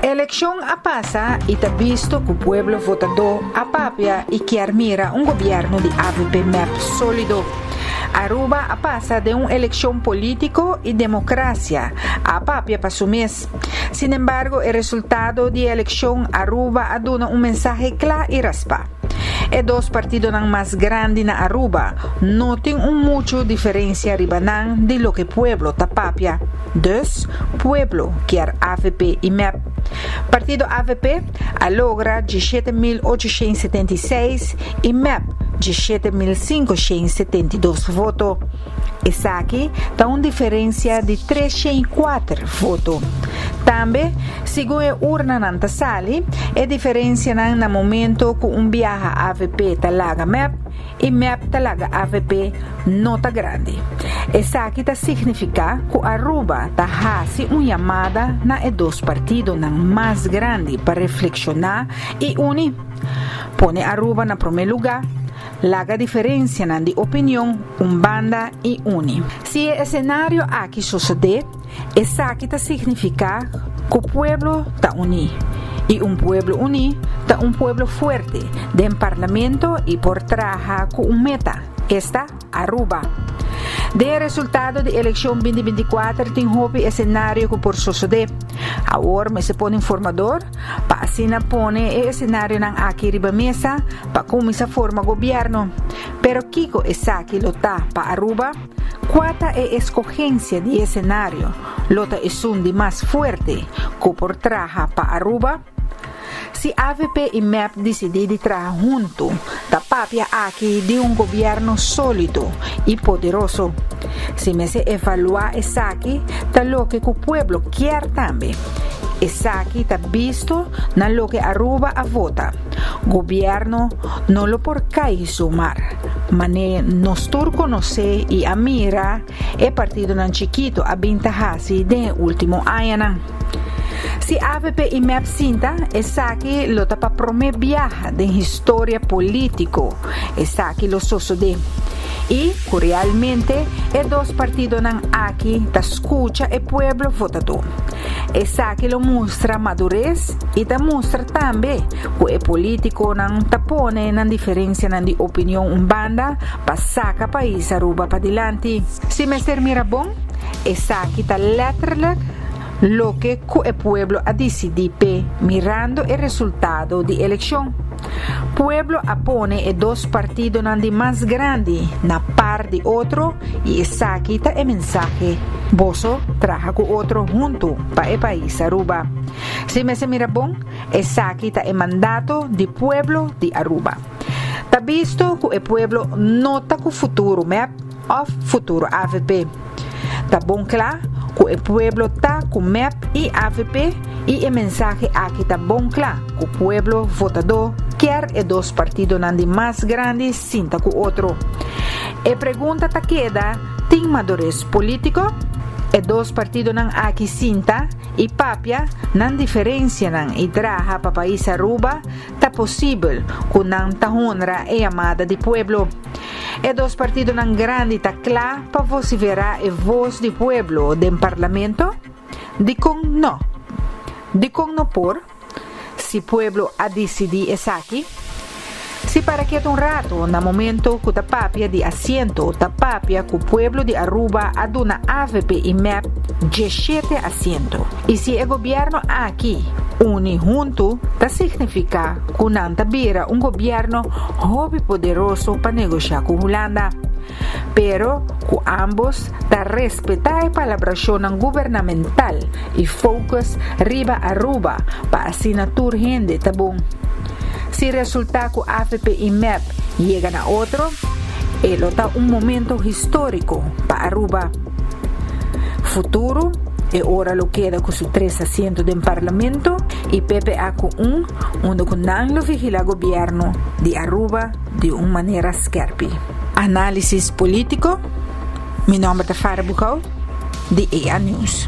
Eleccion a pasa y ta bisto cu pueblo votador a papia y kier mira un gobierno di AVP-MEP solido. Aruba a pasa den un eleccion politico y democracia a papia pa su mes. Sin embargo, e resultado di eleccion Aruba a duna un mensahe cla y raspa. E dos partidonan mas grandi na Aruba no tin un mucho diferencia riba nan di loke pueblo ta papia. Dus, pueblo kier AVP y MEP. Partido AVP a logra 17.876 y MEP 17.572 voto. Esaki ta un diferencia di 304 voto. Tambe, segun e urnanan ta sali, e diferencianan na momento cu un biaha AVP ta laga MEP y MEP ta laga AVP no ta grandi. Esaki ta significa cu Aruba ta haci un yamada na e dos partidonan mas grandi pa reflexiona y uni. Pone Aruba na prome lugar, laga diferencianan di opinion un banda y uni. Si e escenario aki sucede, esaki ta significa cu pueblo ta uni. Y un pueblo uni ta un pueblo fuerte den parlamento y por traha cu un meta, esta Aruba. E resultado di eleccion 2024 tin hopi escenario cu por sucede. Awor mester pone informador pa asina pone e escenarionan aki riba mesa pa cuminsa forma gobierno. Pero kico esaki lo ta pa Aruba? Cua ta e escogencia di escenario? Lo ta esun di mas fuerte cu por traha pa Aruba? Si AVP y MEP dicidi di traha hunto, ta papia aki di un gobierno solido y poderoso. Si mester evalua esaki, ta loke cu pueblo kier tambe. Esaki ta bisto na loke Aruba a vota. Gobierno no lo por cay zomaar. Manera nos tur conoce y a mira e partidonan chikito a bin ta haci den ultimo añanan. Si AVP y MEP sinta, esaki lo ta pa prome biaha den historia politico. Esaki lo sucede. Y, realmente, e dos partidonan aki ta scucha e pueblo votador. Esaki lo mustra madurez y ta mustra tambe cu e politiconan ta pone nan diferencianan di opinion un banda pa saca pais Aruba padilanti. Si mester mira bon, esaki ta letterlijk loke cu e pueblo a dicidi pe mirando e resultado di eleccion. Pueblo a pone e dos partidonan di mas grandi na par di otro y esaki ta e mensahe. Boso traha cu otro hunto pa e pais Aruba. Si mester mira bon, esaki ta e mandato di pueblo di Aruba. Ta bisto cu e pueblo no ta cu futuro MEP of futuro AVP. Ta bon cla cu e pueblo ta cu MEP y AVP y e mensahe aki ta bon cla cu pueblo votador kier e dos partidonan di mas grandi sinta cu otro. E pregunta ta keda, tin madurez politico? E dos partidonan aki sinta y papia nan diferencianan y traha pa pais Aruba, ta posibel cu nan ta honra e yamada di pueblo. E dos partidonan grandi ta cla pa vocifera e voz di pueblo den parlamento? Dicon no. Dicon no por? Si pueblo a dicidi esaki? Si para keto un rato, na momento cu ta papia di asiento, ta papia cu pueblo di Aruba a duna AVP y MEP 17 asiento. Y si e gobierno aki uni hunto, ta significa cu nan ta bira un gobierno hopi poderoso pa negocia cu Hulanda. Pero cu ambos ta respeta e palabracion gubernamental y focus riba Aruba pa asina tur hende ta bon. Si resulta cu AVP y MEP yega na otro, e ta un momento historico pa Aruba. Futuro, e ora lo keda cu su tres asiento den parlamento y PPA cu un, unda cu nan lo vigila gobierno di Aruba di un manera skerpi. Analisis politico, mi nomber ta Farah Buchau, di EA News.